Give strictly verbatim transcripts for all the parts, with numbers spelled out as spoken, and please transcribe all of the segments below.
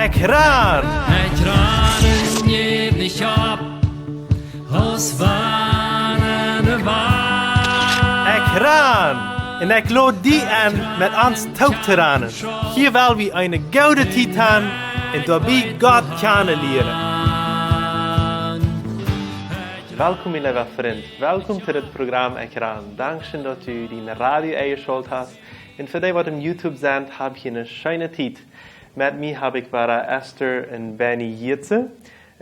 Ekjran! Ekjran, jäw nich opp, aus wann de Wand. Ekjran! Un ekj lod die enn, met ons toop to ranen. Hia well wie eene goode Tiet han un doabie Gott kjanen lieren. Welkom, mien leewa Frint. Welkom to dit Program Ekjran. Dankscheen, daut du dien Radio enjeschalt hast. Un fa dee, waut em YouTube sent, hab hia eene scheene Tiet. Met mie hab ekj wada Esther un Benny Jietze.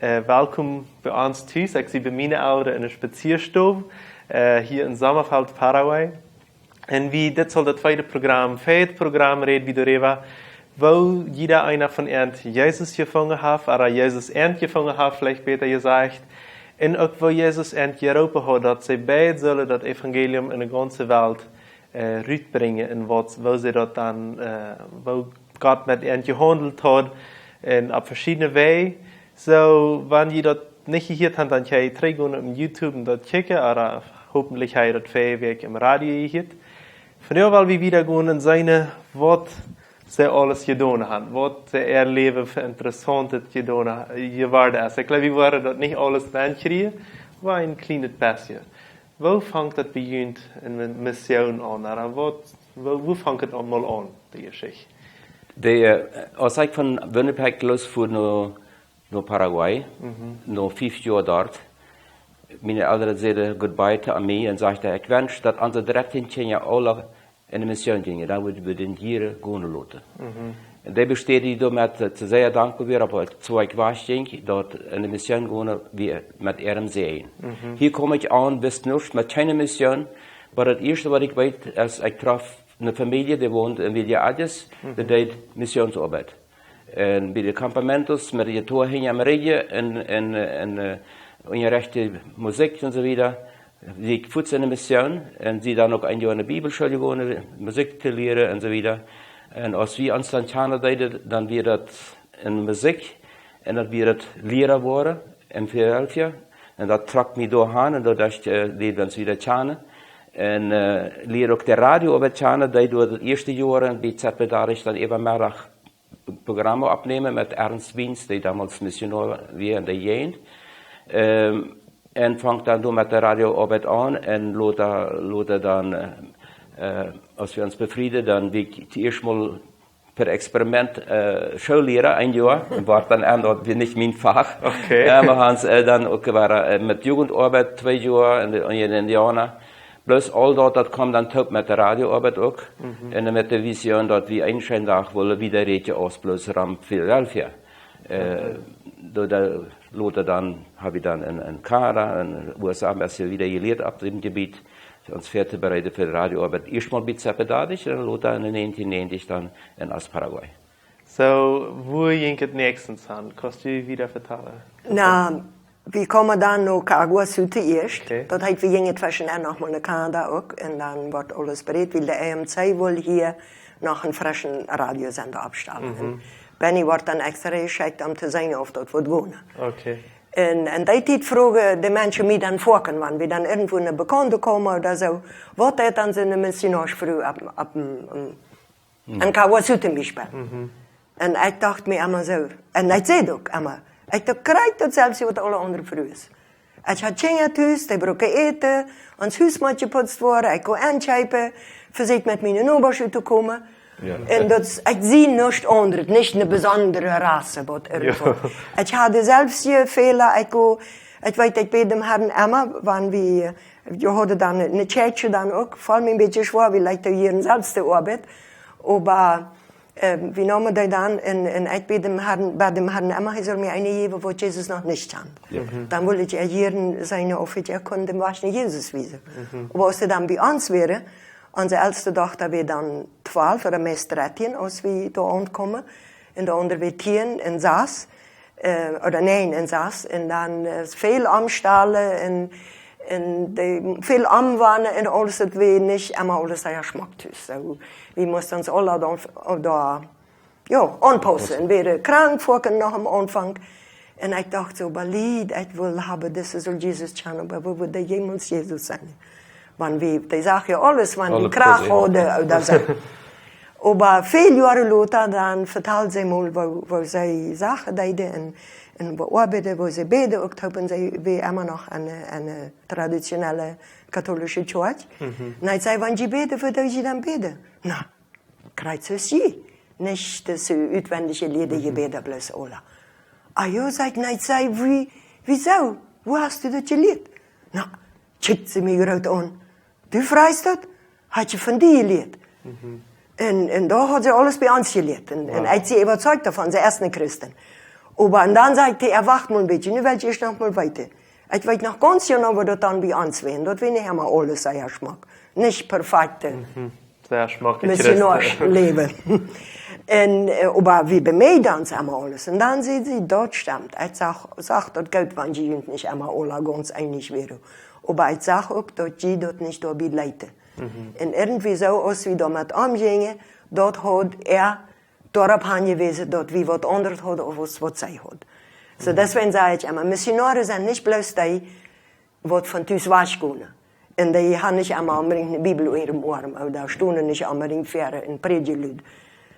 Äh, welkom bie ons tus. Ekj sie bie miene Elren enne Spazieastow, äh, hia en Sommerfeld, Paraguay. Un wie, dit saul daut tweede Program, fa dit Program räd wie doaräwa, woo jieda eena von an Jesus jefungen haft, ooda Jesus an jefungen haft, veleicht bäta jesajcht. Un uk woo Jesus an jeroopen haud, daut see beid sullen daut Evangelium enne gaunze Welt äh, rutbrinjen un waut, woo see daut dan, äh, woo Gott met an jehaundelt haud un opp veschiedne Wäaj. Soo, wan jie daut nich jehieet han, dan kjenn jie trigjgonen opp YouTube un daut kjikjen, ooda hopentlich ha jie daut väaje Wäakj em Radio jehieet. Vondoag well wie wieda gonen un seenen, waut see aules jedonen han, waut see äa Läwen fa Interessauntet jedonen, jeworden es. Ekj jleew, wie woaren daut nich aules nenn kjrieen, oba een kjlienet bät. Woo funk daut bie junt enne Mission aun? Ooda waut, woo, woo funk daut aulemol aun, dee Jeschicht? De, äh, aus ekj von Winnipeg losfua no, no Paraguay, no fief Joa doa, miene Elren säden goodbye to mie un säden, ekj wensch, daut onse dartieen Kjinja aule enne Mission jinjen, dan wudd wie dee hia gonen loten. Un dee bestädichten doamet, daut see sea dankboa wieren, opp waut ekj wajch jinkj, daut enne Mission gonen wia met äa Säajen. Hia kjeem ekj aun, wist nuscht, met kjeene Mission, oba daut ieeschte, waut ekj weet, es, ekj trof eene Famielje, dee wond en Villa Hayes, dee deed Missionsoabeit. Un bie de campamentos met de Gitaar hinja aum Rigjen un, un, un, äh, unjarechte Musikj un soo wieda. Ekj wia fuaz enne Mission un sie dan uk een Joa enne Bibelschool jegonen, Musikj to lieren un soo wieda. Un aus wie ons dan kjanen deeden, dan wia daut enne Musikj un daut wia daut Liera woaren en Philadelphia. Un daut trock mie doa han un doa docht ekj, äh, leet wie ons wieda kjanen. Un, äh, lieed uk de Radioabeit kjanen, dee doa daut ieeschte Joa un bie Z B Dordrecht dan äwa Meddach Programme oppnämen met Ernst Wiens, dee donmols Missionoa wia en de Jäajent. Ähm, un funk dan doa met de Radioabeit aun un lota, lota dan, äh, äh, aus wie ons befrieden, dan wia ekj ieescht mol per Experiment, äh, Schoolliera een Joa un wort dan aun, daut wia nich mien Fach. Okay. Jo, oba Hans, äh, dan uk wada, äh, met Jugendoabeit twee Joa en de, en de Indiana. Bloos aul daut, daut kjeem dan toop met de Radioabeit uk. Un met de Vision, daut wie eenen scheenen Dach wullen wieda räden aus bloos rom Philadelphia. Äh, doa, doa, lota dan, hab wie dan en, en Kanada, en U S A, een bät wieda jelieet opp däm Jebiet, ons väatobereiden fa de Radioabeit. Ieescht mol bie Z B Dordrecht un lota en de negentien negentig dan en Ost-Paraguay. Soo, woo jinkj daut näakjste aun? Kaust du wieda vetalen? Na, wie kjeemen dan no Caguazú ieescht. Okay. Daut heet, wie jinjen tweschen dan noch mol no Kanada uk. Un dan wort aules bereed, wiels de E M C wull hia noch een freschen Radiosender oppstalen. Un Benny wort dan extra jeschekjt om to seenen, auf daut wudd gonen. Okay. Un, un dee Tiet froagen de Menschen mie dan foaken, wan wie dan irjentwua no Bekaunde kjeemen ooda soo, waut deed dan soone Missionoasfru opp, opp, opp en Caguazú toom Biespel. Un ekj docht mie emma soo, un ekj säd uk emma, ekj docht, krakjt daut selwje waut aule aundre Frues. Ekj haud Kjinja tus, dee bruckten Äten, ons Hus mott jeputzt woaren, ekj kunn enkjeepen, vesieekjt met miene Nobasch uttokomen. Jo. Un daut es, ekj sie nuscht aundret, nich eene besondre Rasse, waut irjentwaut. Jo. Ekj haud selwje Fäla, ekj kunn, ekj weet, ekj bäd däm Harn emma, wan wie, wie hauden dan eene Kjäakj dan uk, foll mie een bät schwoa, wiels ekj deed hia selfst de Oabeit. Oba Ähm, wie neemen dee dan un, un ekj bäd däm Harn, bäd däm Harn emma, hee saul mie eene jäwen, waut Jesus noch nich kjant. Jo. Dan wull ekj äa jieren seenen, auf ekj äa kunn dän Wajch no Jesus wiesen. Oba aus dee dan bie ons wieren, onse elste Dochta wia dan twalf ooda meist dartieen, aus wie doa aunkjeemen, un de aundre wia tieen un sass. Äh, ooda nä, en Sass. Un dan, äh, väl omstalen un, un de, väl omwanen un aules, daut wia nich emma aules sea schmock tus. Soo, wie musten ons aula dan, doa, jo, aunpaussen. Wie wieren krank, foaken noch aum Aunfank. Un ekj docht soo, oba Lied, ekj wull haben, dise saul Jesus kjanen, oba woo wudd dee jemols Jesus seenen? Wan wie, dee sach jo aules, wan wie Krach hauden ooda soo. Oba väl Joaren lota, dan vetald see mol, woo, woo see Sachen deeden un, un beoabeiden, woo see bäden uk toop, un see wia emma noch eene, eene traditionelle katholische Kjoakj. Mhm. Un ekj säd: "Wan jie bäden, woo doo jie dan bäden?" "Na, krakjt soo aus jie. Nich daut utwendje Lied, jie bäden bloos aula." "Ah jo," säd ekj, "ekj säd, wie, woo soo? Woo hast du daut jelieet?" "Na," kjikjt see mie groot aun. "Du froagst daut? Hab ekj von die jelieet." Mhm. Un, un doa haud see aules bie ons jelieet. Un, un ekj sie äwazeicht doavon, see es eene Christin. Oba, un dan säd ekj: "Wacht mol een bät, nu well ekj ieescht noch mol weeten." Ekj weet noch gaunz jeneiw, woo daut dan bie ons wia. Daut wia nich emma aules sea schmock. Nich perfekte Mhm. Sea schmocke Christen. Missionoasch läwen. Un, äh, oba wie bemeeden ons emma aules. Un dan säd see: "Daut stemmt. Ekj sach, sach daut goot, wan jie junt nich emma aula gaunz eenich wieren. Oba ekj sach uk, daut jie daut nich doabie leeten." Mhm. Un irjentwoo soo, aus wie doamet omjinjen, daut haud äa doaropp hanjewäsen, daut wie waut aundret hauden aus waut see haud. Soo, Mhm. deswäajen saj ekj emma, Missionoaren sent nich bloos dee, waut von Tus wajchgonen. Un dee haben nich emma onbedinjt eene Bibel unja äa Oarm, ooda stonen nich onbedinjt ver een Prädja.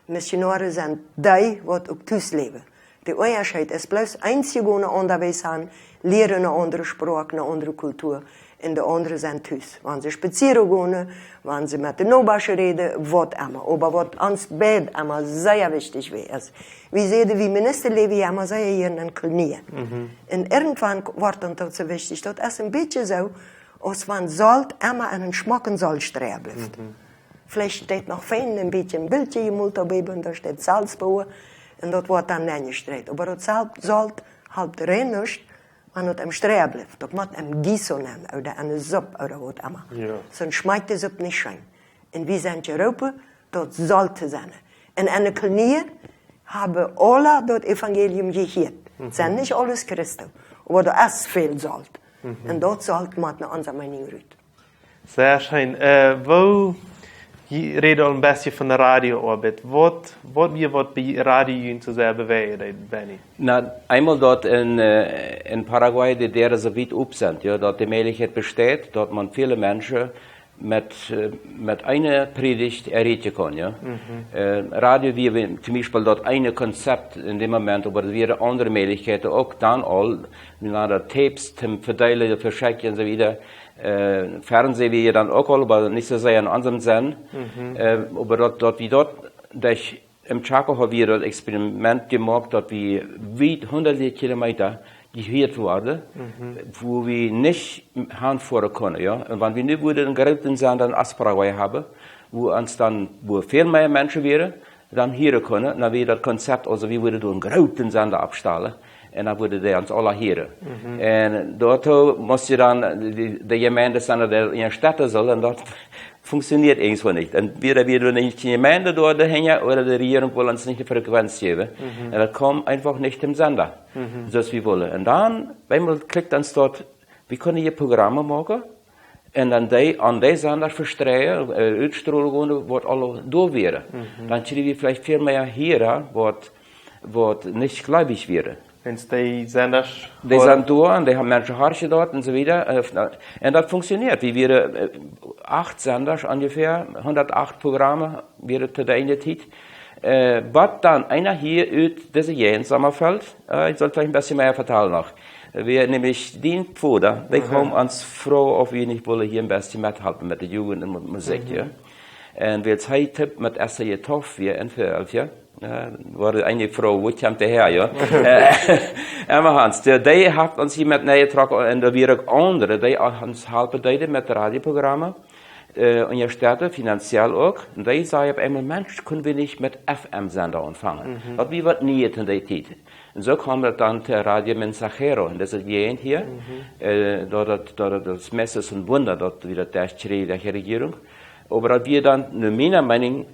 Missionoaren sent dee, waut uk tus läwen. De Unjascheet es bloos, eenje gonen aundawegs han, lieren eene aundre Sproak, eene aundre Kultua, un de aundre sent tus. Wan see spazieren gonen, wan see met de Nobasch räden, waut emma. Oba waut ons beid emma sea wichtich wia, es, wie säden, wie Minista läwen emma sea hia en Kolonien. Mhm. Un irjentwan woat daut dan soo wichtich, daut es een bät soo, aus wan Solt emma en een schmocken Soltstrea blift. Mhm. Veleicht steit noch fein een bät een Bildje jemolt doabie, un doa steit Salzburg, un daut woat dan nenjestreit. Oba daut Solt, Solt halpt rein nuscht, wan daut em Strea blift. Daut mott em Guiso nenn, ooda en de Supp, ooda waut emma. Jo. Sonst schmakjt de Supp nich scheen. Un wie sent jeroopen, daut Solt to sennen. Un en de Kolonien haben aula daut Evangelium jehieet. Mhm. Sent nich aules Christen, oba doa es väl Solt. Mhm. Un daut Solt mott no onse Meeninj rut. Sea scheen. Äh, woo, jie räden aul een bät von de Radiooabeit. Waut, waut wia, waut bie Radio junt soo sea bewäajen deed, Benny? Na, eemol daut en, äh, en Paraguay de Dären soo wiet op sent, jo, daut de Mäajlichkjeit besteit, daut maun väle Menschen met, äh, met eene Prädicht erreichen kaun, jo. Mhm. Äh, Radio wia, wie toom Biespel daut eene Konzept en däm Moment, oba et wieren aundre Mäajlichkjeiten uk dan aul, wie nanden daut, Tapes toom vedeelen, veschekjen un soo wieda. Äh, Fernsehen wia jo dan uk aul, oba nich soo sea en onsem Senn. Mhm. Äh, oba daut, daut wie daut, daut em Chaco haben wie daut Experiment jemoakt, daut wie wiet hundert Kilometer jehieet worden, Mhm. wua wie nich hanfoaren kunnen, jo. Un wan wie nu wudden een grooten Sender en Paraguay haben, wua ons dan, wua väl mea Menschen wieren, dan hieren kunnen, dan wia daut Konzept, aulsoo wie wudden doa een grooten Sender oppstalen, un dan wudden dee ons aula hieren. Mhm. Un doatoo must je dan, de, de Jemeindesender, dee en Städten sullen, un daut funktioniert irjentwoo nich. Entwäda wia doa nich de Jemeend doa hinja, ooda de Rejierunk wull ons nich de Frequenz jäwen. Mhm. Un daut kjeem eefach nich toom Sender, Mhm. soo aus wie wullen. Un dan, bie mol kjikjt ons daut, wie kunnen hia Programme moaken, un dan dee, aun dee Sender vestreien, äh, utstrolen, waut aul doa wieren. Mhm. Dan kjrieejen wie veleicht väl mea Hierer, waut, waut nich gleubich wieren. Wiels dee Senders Dee sent doa un dee haben Menschen horchen doa un soo wieda. Äh, un daut funktioniert. Wie wieren, äh, acht Senders onjefäa, hundat acht Programme wieren to de eene Tiet. Äh, waut dan eena hia ut dise Jäajent, Sommerfeld, äh, ekj saul veleicht een bät mea vetalen noch. Wie nämlich dien Voda, dee Mhm. kjeem ons froagen, auf wie nich wullen hia een bät methalpen met de Jugend un met Musikj, Mhm. jo. Un wiels hee tippt met Esther Jetoff wia en Philadelphia, jo, wia eene Fru, wua kjemt dee häa, jo? Äh, emma Hans, dee, dee haft ons hia met nenjetrocken un doa wieren uk aundre, dee ons halpen deeden met Radioprogrammen, äh, unjastetten, finanziell uk. Un dee säd opp eemol: "Mensch, kunnen wie nich met F M-Sender aunfangen?" Mhm. Daut wia waut Nieet en dee Tiet. Un soo kjeem daut dan to Radio Mensajero, un daut es de Jäajent hia. Mhm. Äh, daut, daut, daut, daut es meistens een Wunda, daut wie daut doa kjrieejen, de Rejierunk. Oba daut wia dan, no miene Meenunk,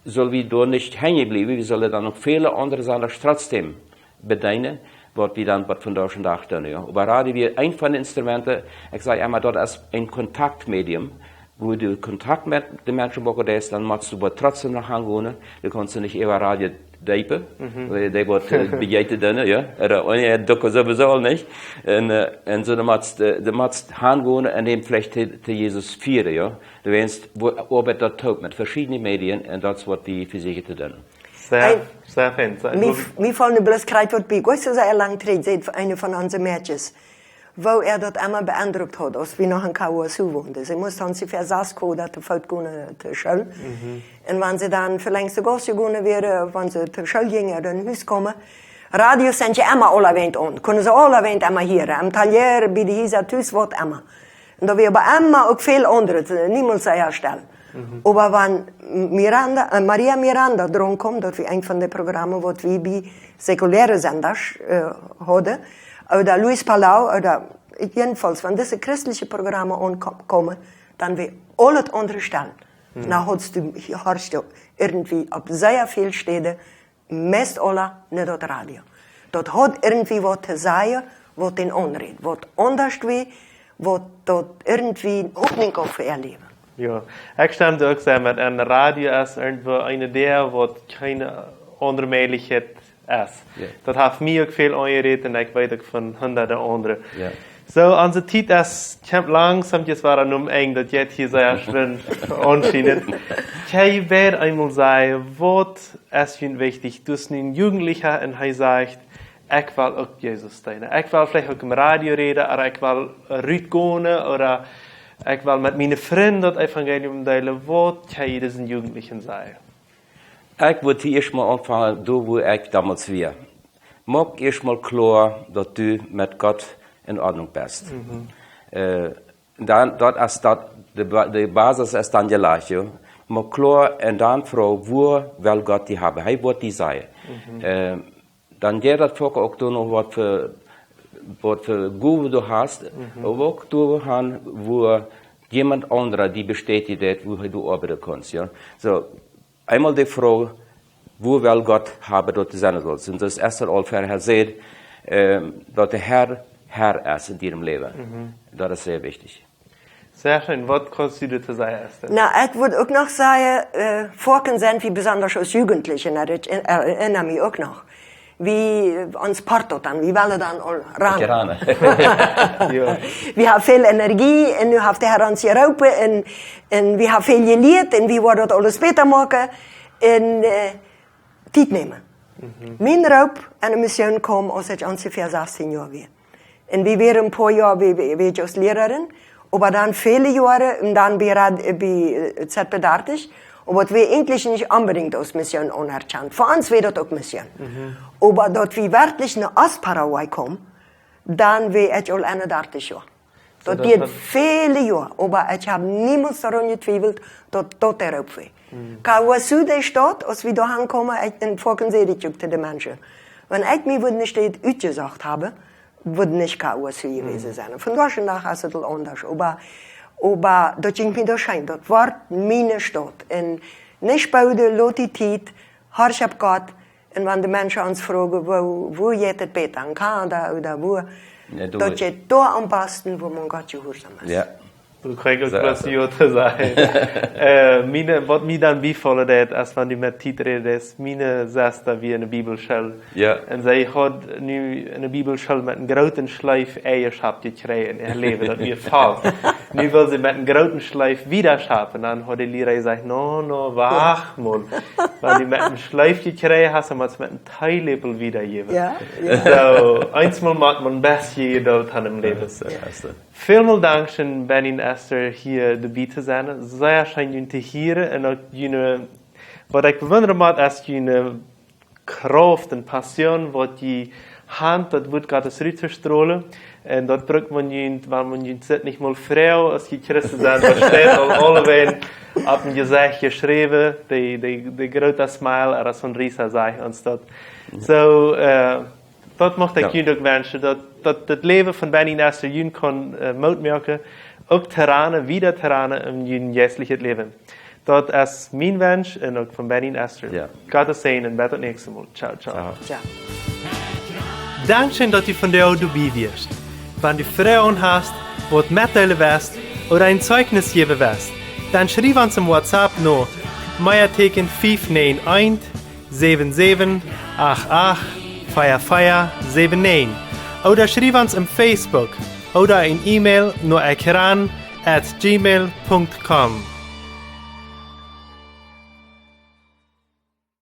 sull wie doa nich henjen bliewen, wie sullen dan noch väle aundre Senders trotzdäm bedeenen, waut wie dan waut vondoag dän Dach doonen, jo. Oba Radio wia eent von de Instrumenten, ekj saj emma, daut es een Kontaktmedium, wua du Kontakt met de Menschen moaken deist, dan motst du oba trotzdem noch aungonen. Du kaust nich äwa Radio deepen, mhm, wiels dee woat, äh, bejäten dan, jo. Ooda, oh jo, doch sowieso nich. Un, äh, un soo, dan motst, äh, dan motst aungonen un dän veleicht to, to Jesus fieren, jo. Du weetst, woo, oba daut toop met veschiedne Medien un daut es waut wie vesieekjen to doonen. Sea, sea fein. Mie, mie foll nu bloos krakjt waut bie. Goa, soo sea lang trigj, säd eene von onse Mäakjes, woo äa daut emma beendrukt haud, aus wie noch en Kauasu wonden. See must onjefäa sas Koda to Foot gonen, äh, to School. Mhm. Un wan see dan velenjd de Gauss jegonen wieren, wan see to School jinjen ooda no Hus kjeemen, Radios sent je emma aulawäajen aun. Kunnen see aulawäajen emma hieren. Em Taller, bie de Hiesa tus, waut emma. Un doa wia oba emma uk väl aundret, äh, niemols sea stell. Mhm. Oba wan Miranda, äh, Maria Miranda dronkjeem, daut wia eent von de Programme, waut wie bie sekuläre Senders, äh, hauden, ooda Luis Palau, ooda jedenfalls, wan dise christelje Programme aunko-, kjeemen, dan wia aules aundret stell. Mhm. Dan haudst du, horchst du irjentwie opp sea väl Städen meist aula no daut Radio. Daut haud irjentwie waut to sajen, waut dän aunreet, waut aundasch wia, waut daut irjentwie Hopninj gauf fa äa Läwen. Jo, ekj stemm uk sea met, een Radio es irjentwoo eene Däa, waut kjeene aundre Mäajlichkjeit es. Jo. Daut haft mie uk väl aunjereet un ekj weet uk von hundade aundre. Jo. Soo, onse Tiet es, kjemt langsom, jeit wada nom Enj, daut jeit hia sea schwind aunschient. Kjenn jie wäa eemol sajen, waut es junt wichtich? Du best nu een Jugendlicha un hee sajcht, ekj well uk Jesus deenen. Ekj well veleicht uk em Radio räden, ooda ekj well rutgonen, ooda ekj well met miene Frind daut Evangelium deelen. Waut kjenn jie disen Jugendlichen sajen? Ekj wudd hia ieescht mol aunfangen, doa wua ekj donmols wia. Moak ieescht mol kloa, daut du met Gott en Ordnunk best. Mhm. Äh, dan, daut es daut, de Ba-, de Basis es dan jelajcht, jo. Moak kloa un dan froag, wua well Gott die haben? Hee woat die sajen. Mhm. Äh, dan jeit daut foaken uk doano, waut fa, waut fa Gowen du hast, mhm, oba uk doano, wua jemaunt aundra die bestätijen deit, wua du oabeiden kaust, jo. Soo, eemol de Froag, wua well Gott haben, daut du sennen saust. Un daut es Esther aul verhäa säd, ähm, daut de Herr, Herr es en dien Läwen. Mhm. Daut es sea wichtich. Sea scheen, waut kaust du doatoo sajen, Esther? Na, ekj wudd uk noch sajen, äh, foaken sent wie besonda aus Jugendliche, na, daut, äh, erinna mie uk noch. Wie, äh, ons Porto dan, wie wellen dan aul rannen. Jo. Wie haben väl Energie un nu haft de Herr ons jeroopen un, un wie haben väl jelieet un wie wellen daut aules bäta moaken un, äh, Tiet nämen. Mhm. Mien Roop aun de Mission kjeem, aus ekj onjefäa sastieen Joa wia. Un wie wieren een poa Joa, wie, wie, wie ekj aus Lierarin, oba dan väle Joaren, un dan bie Rad-, äh, bie, äh, Z B dartich, oba daut wia eejentlich nich onbedinjt aus Mission aunerkjant. Fa ons wia daut uk Mission. Mhm. Oba daut wie werkjlich no Ost-Paraguay kjeemen, dan wia ekj aul eenundartich Joa. Daut dieed väle Joa, oba ekj hab niemols doaraun jetwiewelt, daut daut de Roop wia. Mhm. Kauasu, de Staut, aus wie doa aunkamen, ekj, un foaken säd ekj uk to de Menschen, wan ekj mie wudd nich dit utjesocht haben, wudd nich Kauasu jewast sennen. Mhm. Vondoag dän Dach es et aul aundasch, oba, oba daut jinkj mie doa scheen, daut wort miene Staut. Un nich booden, lot die Tiet, horch opp Gott, un wan de Menschen ons froagen, wua, wua jeit et bäta, en Kanada ooda wua, jo, doa, daut jeit doa aum basten, wua maun Gott jehuarsom es. Jo. Daut kjrieech ekj uk bloos jo to sajen. Äh, miene, waut mie dan biefollen deed, aus wan du met Tiet rädst, miene Sesta wia enne Bibelschool. Jo. Un see haud nu enne Bibelschool met eenen grooten Schleef Eajeschoft jekjräajen en äa Läwen, daut wia foll. Nu well see met eenen grooten Schleef wieda schaufen. Dan haud de Liera jesajcht, no, no, wacht mol. Wan du met eenen Schleef jekjräajen hast, dan motst met eenen Teeläpel wiedajäwen. Jo, jo. Soo, eensmol mott maun een bät Jedult haben em Läwen. Jo, daut es, daut es daut. Välmol dankscheen, Benny un Esther, hia doabie to sennen. Sea scheen junt to hieren un uk june, waut ekj bewundren mott, es june Krauft un Passion, waut jie han, daut Wuat Gottes ruttostrolen. Un daut brukt maun junt, wan maun junt sitt, nich mol froagen, aus jie Christen sent, daut steit aul aulawäajen opp daut Jesecht jeschräwen, de, de, de groote Smile, ooda sonrisa, saj ons daut. Soo, äh, daut mucht ekj junt uk wenschen, daut, daut daut Läwen von Benny un Esther junt kaun, äh, Moot moaken, uk to rannen, wieda to rannen en jun jeistlichet Läwen. Daut es mien Wensch un uk von Benny un Esther. Jo. Gottes Säajen un bat daut näakjste Mol. Ciao, ciao. Ciao. Ciao. Dankscheen, daut du vondoag doabie wieescht. Wan du Froagen hast, waut metdeelen west ooda een Zeichnis jäwen west, Dan schriew ons em WhatsApp no Meateeken fief näajen eent, säwen säwen, acht acht, vea vea, säwen näajen. Ooda schriew ons em Facebook ooda een E-Mail no ekran at gmail punkt com.